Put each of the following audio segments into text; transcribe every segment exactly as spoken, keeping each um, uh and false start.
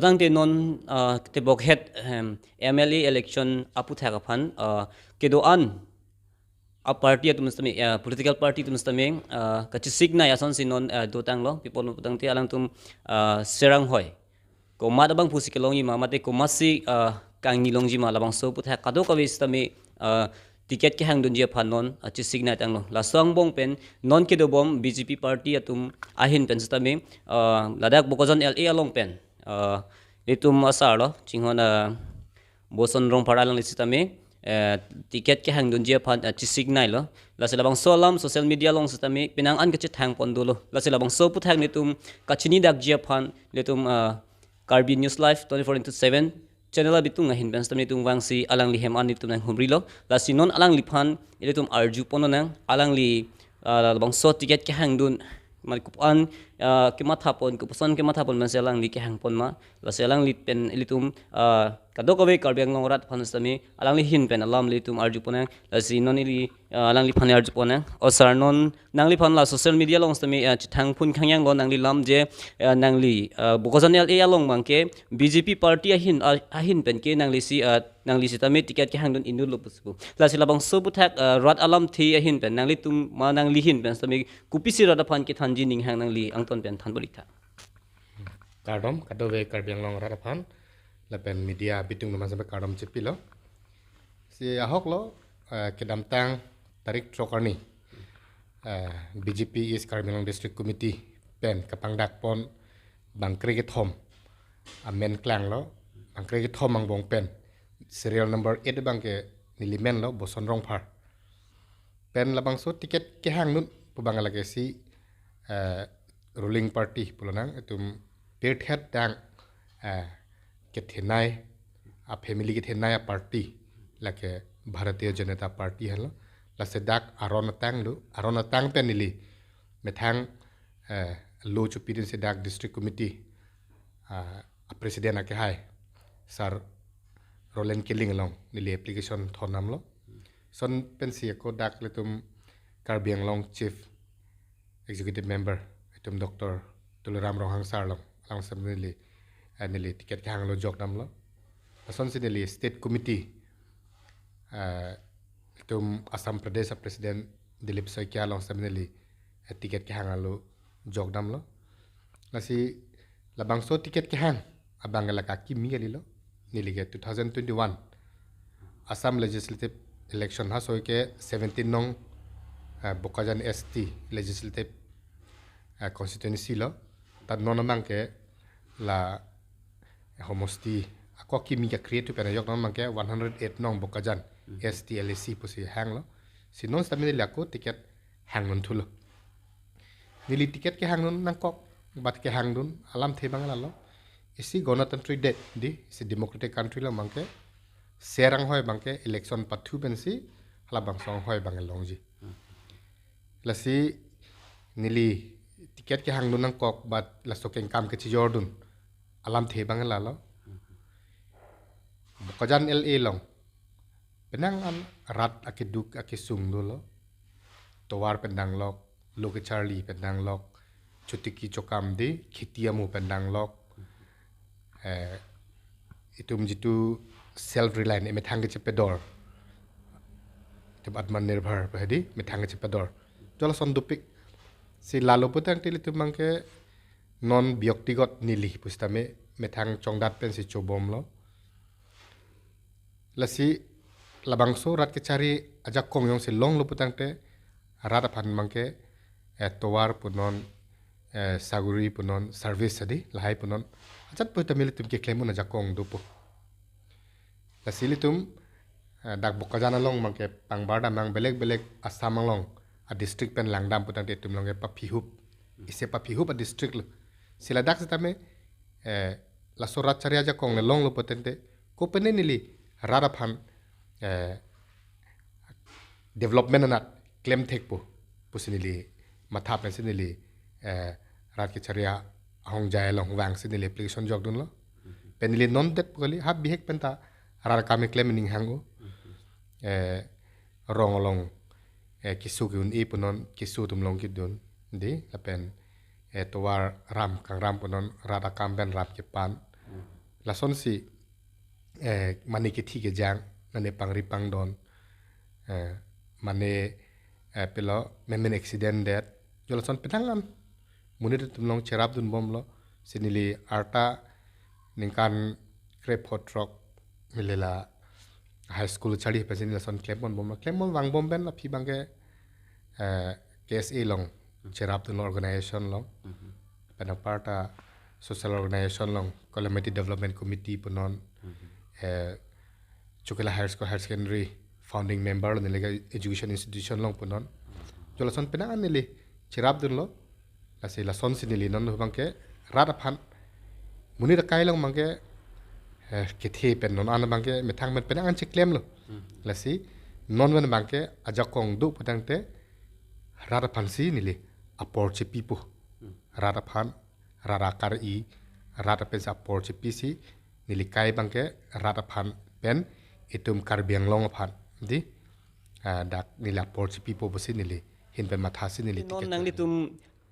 Tangte non ah, tebokhet em, M L A election aputhak aphan ah, kedo-an a party atum sitame, ah, political party atum sitame ah, kachesik nai asonsi non ah, dotanglo, pi apot putangte alangtum ah, serang hoi komat abang pusi kelongji ma, mate komatsi ah, kangni longji ma, labangso aputhak kadokave sitame ah, ticket kehangdunji aphan non ah, chesik nai tanglo. Laso angbong pen non kedobom B J P party atum ahin pen sitame ah, ladak Bokajan L A along pen ah, itum asarlo, chinghon ah, Boson Rongphar alangli sitame eh, ticket kehangdunji aphan ah, chesik nailo. Lasi labangso alam social media along sitame penang an kachethang pon dolo. Lasi labangso aputhak netum kachini dakji aphan netum ah, Karbi News Live twenty-four into seven channel abitung ahin pen sitame netum vangsi alangli hem an netum nanghumrilo. Lasi non alangliphan netum arju pon nang, alangli ah, labangso ticket kehangdun mari kopi-an ah, kematha pon, kopuson kematha pon, masi alangli kehang pon ma. Lasi alangli pen ilitum ah, kadokave Karbi Anglong arat aphan sitame alangli ahin pen alam ilitum arju pon nang. Lasi non ili ah, alangliphan arju pon nang. O sir, non nangliphan la social media along sitame ah, chethang phun khangyang lo nangli lam je ah, nangli ah, Bokajan L A along abangke B J P party ahin ah, ahin pen ke nanglisi ah, nangli sitame ticket kehangdun inut lo pusi pu. Lasi labangso aputhak ah, rat alamthe ahin pen nanglitum ma nangli ahin pen sitame kopisi rat aphan kethanji ninghang, nangli angton pen than bor-iktha. Kardom, kadokave Karbi Anglong arat aphan lapen media abitung atum aphan sitame kardom chepilo. Si ahok lo, eh, kedamtang tarik throk arni, eh, B J P East Karbi Anglong District Committee pen kapangdak pon bangkre kethom amen klanglo, bangkre kethom angbong pen serial number eight abangke neli menlo, Boson Rongphar. Pen labangso ticket kehangdun pu abang lake si eh, ruling party pulo nang, itum pirthe adang eh, kethenei, a family kethenei a party lake Bharatiya Janata Party henlo. Lasi dak aron atang do, aron atang pen neli methang eh, lo chopidunsi dak district committee ah, a president akehai Sir Roland Killing along neli application thondamlo. Lason pensi ako dak ilitum Karbi Anglong Chief Executive Member itum Doctor Tuliram Ronghang sir along, along sitame neli eh, neli ticket kehanglo, jokdamlo. Lasonsi neli State Committee eh, itum Assam Pradesh a President Dilip Saikia along sitame neli eh, ticket kehanglo, jokdamlo. Lasi labangso ticket kehang abang lake akimi kalilo. Neli ke two thousand twenty-one Assam Legislative Election, ha soi ke seventeen nong eh, Bokajan S T Legislative eh, Constituency lo. Ta non abangke la homosti ako akimi ke-create pen ajok, non abangke one hundred eight nong Bokajan S T L A C pusi hanglo. Si non sitame neli ako ticket hangdun thulo. Neli ticket kehangdun nangkok, but kehangdun alamthe abang lalo. Isi Ganatantri det di, isi democratic country lo abangke, serang hoi abangke election pathu pensi halabangso hoi abang longji. Lasi neli ticket kehangdun nangkok, but laso kengkam kechijordun alamthe abang lalo. Bokajan L A along penang an rat akeduk akesung dolo. Tovar pen danglok, lo kecharli pen danglok, chotiki chokam di, kheti amo pen danglok. Eh, itum jitu self reliant, emethang kechepedor. Itum Atmanirbhar pu hedi, methang kechepedor. Jala son dopik. Si lalo putangte ilitum abangke non byaktigot neli pusitame methang chongdat pensi chobomlo. Lasi labangso rat kechari ajakong jongsi longlo putangte rat aphan abangke eh, tovar punon, eh, saguri punon, service adi, lahai punon. Ajat pu tame ilitum keklem un ajakong dopo. Lasi ilitum eh, dak Bokajan along abangke pangbar dam nang, belek belek Assam along a district pen langdam putangte itum along ke paphihup. Isi paphihup a district lo. Si ladak sitame eh, laso rat chari ajakong le longlo putangte, kopine neli rat aphan eh, development anat klemthekpo pusi neli matha pensi neli eh, rat kechari ahongjai along vangsi neli application jokdunlo. Pen neli non det pu kali, ha bihek penta rat akam keklem ninghang o. Eh, rong along eh, keso ke-un-e punon, keso atum long kedun di, lapen eh, tovar ram kangram punon, rat akam pen ram kepan. Lasonsi eh, mane kethi kejang, mane pangri pangdon, eh, mane eh, pilo memen accident det, jo lason penang an monit atum along cherapdun bomlo. Si neli arta ningkan krepho throk neli la high school charli pensi neli lason klem pon bomlo. Klem pon vang bom pen aphi abangke eh, K S A along cherapdunlo, organization along. Pen aparta social organization along, Calamity Development Committee punon, eh, Chokela Higher School, Higher Secondary founding member lo, neli ke education institution along punon. Jo lason penang an neli cherapdunlo. Lasi lasonsi neli non abangke rat aphan monit akai along abangke eh, kethe pen non an abangke methang pen penang an cheklemlo. Lasi non pen abangke ajakong do putangte rat aphansi neli apor chepipo. Rat aphan, rat akar-i, rat apensi apor chepisi neli kai abangke rat aphan pen itum Karbi Anglong aphan di ah, dak neli apor chepipo pusi neli ahin pen mathasi neli non ticket nanglitum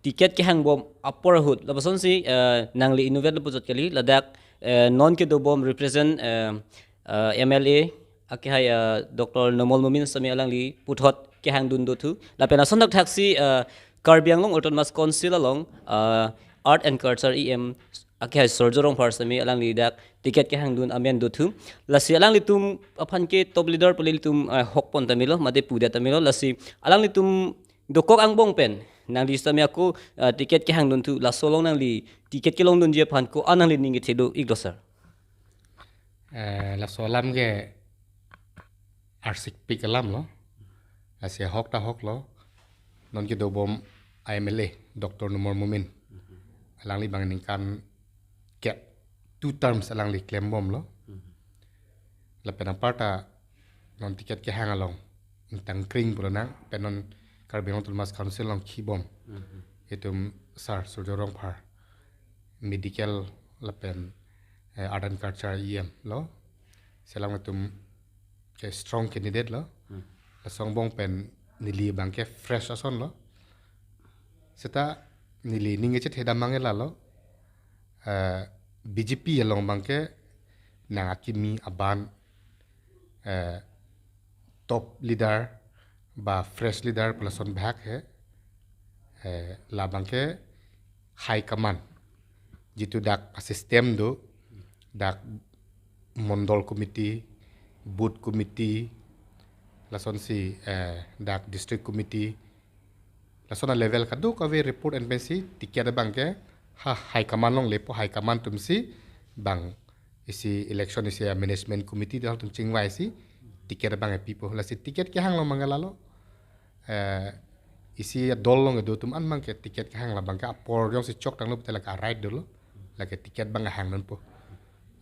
ticket kehang bom apor ahut, lapusonsi eh, nangli inutvet lo puchot kali, ladak eh, non kedo bom represent eh, eh, M L A akehai eh, Doctor Numal Momin sitame alangli puthot kehangdun dothu. Lapen ason thakthaksi eh, Karbi Anglong Autonomous Council along eh, Art and Culture E M akehai Surjya Rongphar sitame alangli dak ticket kehangdun amen dothu. Lasi alanglitum aphan ke top leader pu ilitum eh, hokpon tame lo, mate pudet tame lo. Lasi alanglitum dokok angbong pen nangli sitame ako eh, ticket kehangdunthu, laso along nangli ticket kelongdunji aphan ko-an nangli ning kethe do-iklo sir? Eh, laso alam ke arsik pik alam lo. Lasi ahok ta ahok lo. Non kedo bom M L A Doctor Numal Momin. Alangli abang ningkan kep, two terms alangli klem bomlo. Lapen aparta non ticket kehang along tangkring pulo nang, pen non Karbi Anglong Autonomous Council along khi bom itum Sir Surjya Rongphar, medical lapen eh, Art and Culture E M lo. Si alangtum ke strong candidate lo. Laso angbong pen neli abangke fresh ason lo. Seta neli ning kechethe dam abangke lalo. Eh, B J P along abangke nang akimi aban eh, top leader ba fresh leader pu lason bhak he. Eh, labangke high command, jitu dak asystem do, dak mondol committee, booth committee, lasonsi eh, dak district committee, lason alevel kadokave report en pensi ticket abangke ha high command along lepo, high command atumsi bang isi election isi management committee dal atum chingvaisi ticket abang epipo. Lasi ticket kehang along abangke lalo eh, isi adol along kedo atum an abangke ticket kehang labangke apor jongsi chok tanglo pute lake a-right dolo, lake ticket abang hangdunpo.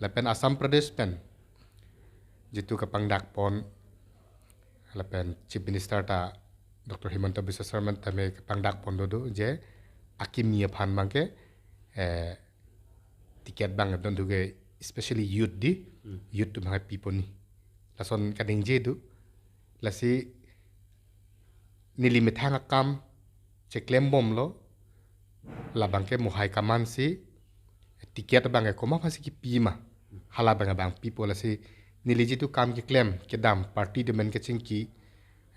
Lapen Assam Pradesh pen jitu kapangdak pon, lapen Chief Minister ta Doctor Himanta Biswa Sarma tame kapangdak pon dodo je akimi aphan abangke eh, ticket abang donthu ke, especially youth di, youth atum abang pipo ni. Lason kaningje do. Lasi neli methang akam cheklem bomlo, labangke mo high command si ticket abangke komat aphansi kipi ma, hala abang abang pipo. Lasi neli jitu kam keklem kedam, party atum amen kechingki,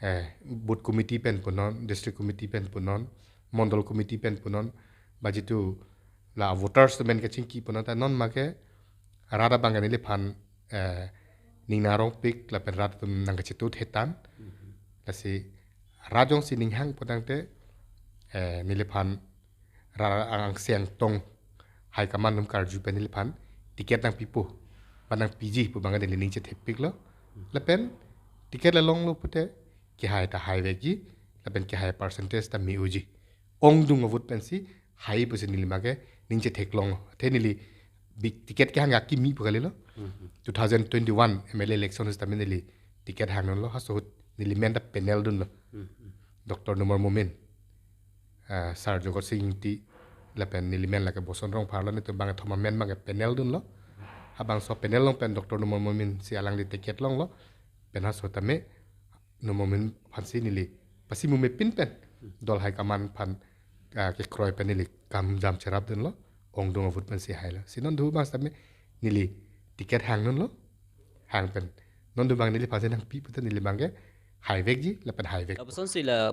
eh, booth committee pen punon, district committee pen punon, mondol committee pen punon, ba jitu la voters atum amen kechingki punon, ta non make rat abangke neliphan eh, ning nangrongpik lapen rat atum nangkachetut hetan. Lasi rat jongsi ning hang putangte eh, neliphan rat angseng tong high command atum karju pen neliphan ticket nangpipo, ba nangpiji pu abangke neli ning chethepiklo. Lapen ticket lelonglo pute kehai ta haivekji, lapen kehai percentage ta me-oji. Ongdung avote pensi hai pusi neli make ning chetheklong. Athe neli big ticket kehang akimi pu kalilo. Two thousand twenty-one M L A election sitame neli ticket hangdunlo, haso ahut neli men ta panel dunlo. Doctor Numal Momin, ah, Sir Jagat Sing Engti, lapen neli men lake Boson Rongphar lo, netum abang thoma men abangke panel dunlo. Habangso panel along pen Doctor Numal Momin si alangli ticket longlo. Pen haso tame Numal Momin aphansi neli pasi mumepin pen dol high command aphan ah, kekroi pen neli kam jam cherapdunlo, ongdung avote pensi hailo. Si non dhu abang sitame neli ticket hang dunlo, hang pen non dubang neliphan si nangpi pute neli abangke haivekji lapen haivek. Lapusonsi la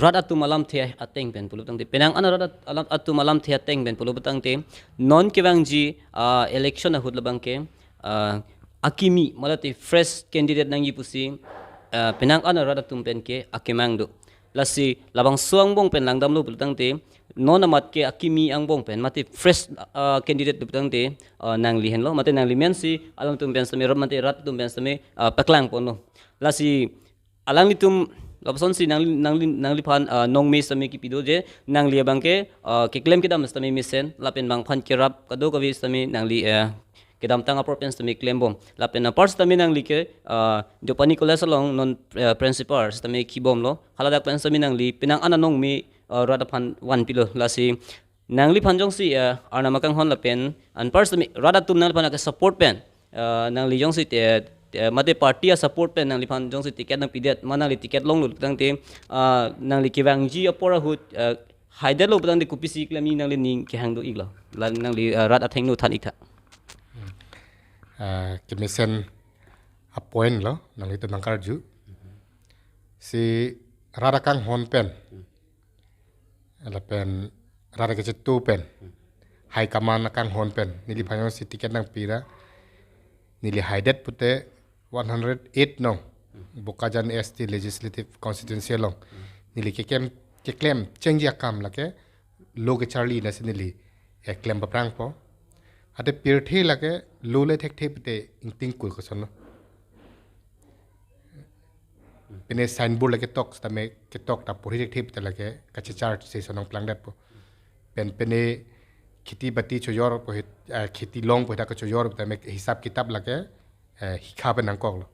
rat atum alamthe ateng pen pulo tangte, penang an rat at-, alam, atum alamthe ateng pen pulo tangte, non kevangji, ah, election ahut labangke, ah, akimi mate fresh candidate nangji pusi, ah, penang an rat atum pen ke akemang do. Lasi labangso angbong pen langdamlo pulo tangte, non amat ke akimi angbong pen mate fresh, ah, candidate do tangte, ah, nangli henlo, mate nangli mensi alangtum pen sitame rat mate rat atum pen sitame, ah, paklang ponlo. Lasi alanglitum lapusonsi nangli, nangli, nangliphan, ah, nongme sitame kipi do je, nangli abangke, ah, keklem kedam sitame mesen, lapen bangphan kerap kadokave sitame nangli, eh, kedamtang apor pen sitame klembom. Lapen apar sitame nangli ke, ah, Deopani College along non, eh, principal sitame kibomlo. Haladak pen sitame nangli penang an anongme, ah, rat aphan vanpilo. Lasi nangliphan jongsi, eh, Arnam akanghon lapen anpar sitame rat atum nangliphan ake support pen, eh, nangli jongsi te, te, mate party asupport pen nangliphan jongsi ticket nangpidet, ma nangli ticket longlo tangte, ah, nangli kevangji apor ahut, eh, haidetlo tangte kopisi klemji nangli ning kehang do-iklo? La nangli, eh, rat athengno than-ik tha. Ah, kemesen apoint lo nanglitum nangkarju. Si rat akanghon pen, lapen rat akechetu pen, high command akanghon pen neliphan jongsi ticket nangpi ra, neli haidet pute one hundred eight nong Bokajan S T Legislative Constituency along neli keklem, keklem chengji akam lake lo kecharli nasi neli, eh, klem paprangpo. Ate pirthe lake lo le thekthe pute ingting kul kosonlo. Pine signboard lake tok sitame ketok ta porhi thekthe pute lake kachechar se sonong plangdetpo. Pen pine kheti bati chojorpo het, ah, kheti longpo heta kachojor pute me hisap kitap lake, eh, hikha pen nangkoklo.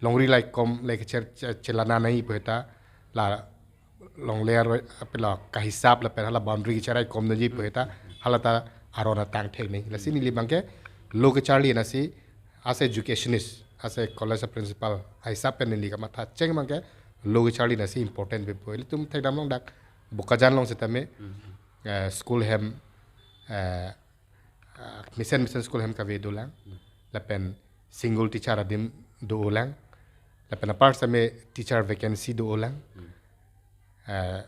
Longri laikom lake cher, che-, chelana nangjipo heta la longle aro apela kahisap lapen hala boundary kecherai kom nangjipo heta hala ta aron atang thek nangji. Lasi neli abangke lo kecharli nasi as a educationist, as a college principal, hisap pen neli kamatha cheng abangke lo kecharli nasi important pepo. Ilitum thekdam long dak Bokajan along sitame, eh, school hem, eh, ah, mesen mesen school hem kave dolang. Lapen single teacher adim dolang. Lapen apar sitame teacher vacancy dolang. Eh,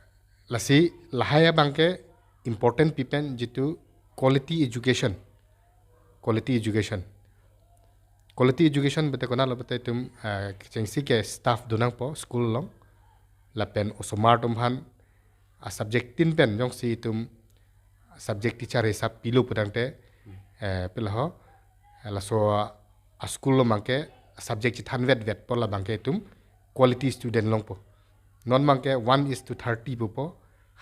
lasi lahai abangke important pi pen jitu quality education. Quality education. Quality education pute konatlo pute itum, eh, kechengsi ke staff donangpo school along. Lapen osomar atum aphan asubject tin pen jongsi itum subject teacher hisap pilo pu tangte, eh, pila ho, eh, laso a-school along abangke subject chethan vetvetpo, la abangke itum quality student longpo. Non abangke one is to thirty pupo,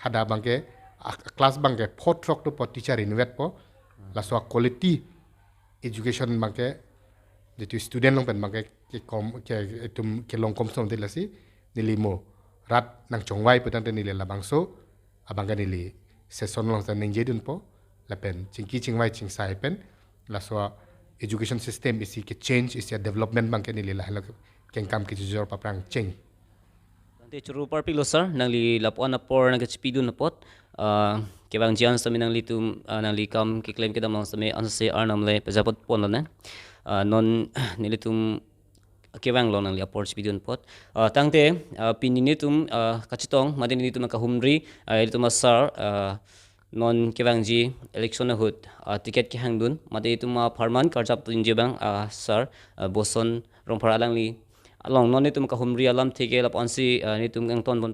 hadak abangke a-class abangke pho throk dopo, teacher invetpo. Laso a-quality education abangke jitu student along pen abangke kekom, ke itum kelong komsom te. Lasi neli mo rat nangchongvai pu tangte neli labangso abangke neli session along ta ningjedunpo, lapen chingki chingvai chingsai pen laso a-education system isi kechange, isi a-development abangke neli lahelo kengkam kejujor paprang cheng. Tangte choro parpiklo sir, nangli lapu-an apor nangkachipidun apot, ah, kevangji an sitame nanglitum, ah, nangli kam keklem kedam along sitame ansi Arnam le pejapot ponlonang. Ah, non nelitum kevang along nangli apor chipidun apot. Ah, tangte, ah, pini nelitum, ah, kachetong, mate nelitum kahumri, ah, ilitum a-sir, ah, non kevangji election ahut, ah, ticket kehangdun, mate itum apharman karjapdunji abang, ah, sir, ah, Boson Rongphar alangli along non nelitum kahumri alamthe ke lapu-ansi, ah, nelitum kangtonpon